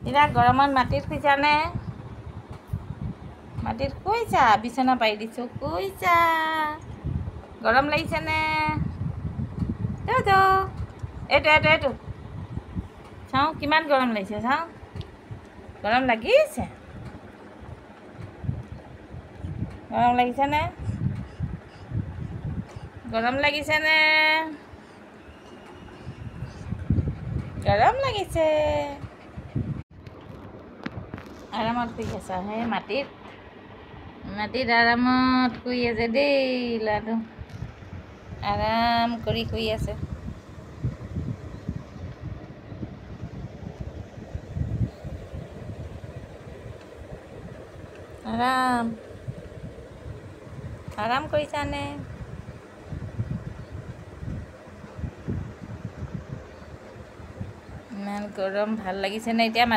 এতিয়া গৰমত মাটিত শুইছানে? মাটিত শুইছা, বিচনা পাৰি দিছোঁ, শুইছা। গৰম লাগিছেনে? এইটো এইটো এইটো চাওঁ কিমান গৰম লাগিছে, চাওঁ গৰম লাগিছে, গৰম লাগিছেনে? গৰম লাগিছেনে? গৰম লাগিছে। আৰামত শুই আছা সেই মাটিত, মাটিত আৰামত শুই আছে দেই ল'ৰাটো, আৰাম কৰি শুই আছে। আৰাম আৰাম কৰিছানে? ইমান গৰম, ভাল লাগিছেনে এতিয়া?